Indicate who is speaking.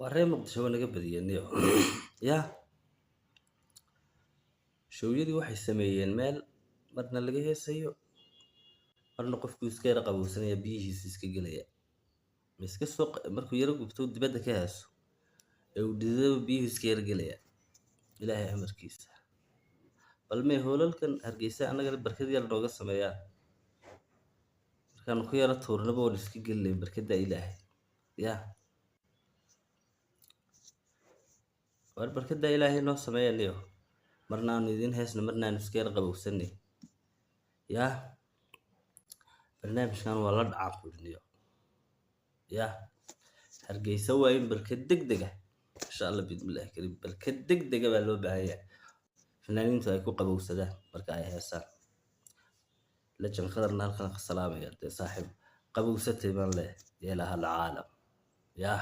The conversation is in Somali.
Speaker 1: Waa reer Muqdisho, waa naga badiyeen niyo. Ya showyadii waxay sameeyeen meel marna laga heesayo, marna qofku iska yara qabowsanaya, biyihiisa iska gelaya, ma iska soo markuu yaro gubto, dibadda ka heeso ee uu dhididaba, biyuhu iska yara gelaya. Ilaahay amarkiisa, bal mee hoolalkan Hargeysa annagana barkad yar nooga sameeyaan. Markaanu ku yara tuurnaba, waan iska gelinay barkadda Ilaahay. Ya war barkadda Ilaahay noo sameeya niyo, marna aanu idiin heesno, marna aanu iska yara qabowsanay. Ya barnaamijkan waa la dhacaan kudhiniyo. Ya Hargeysa waa in barkad degdeg ah, insha Allah bismillahi kariim, barkad degdega baa loo baahan yahay, fanaaniintu ay ku qabowsadaan marka ay heesaan. Lejan Qadarna halkan ka salaamaya. Dee saaxiib, qabowsatay baan leh, yeelaha alcaalam. Yah.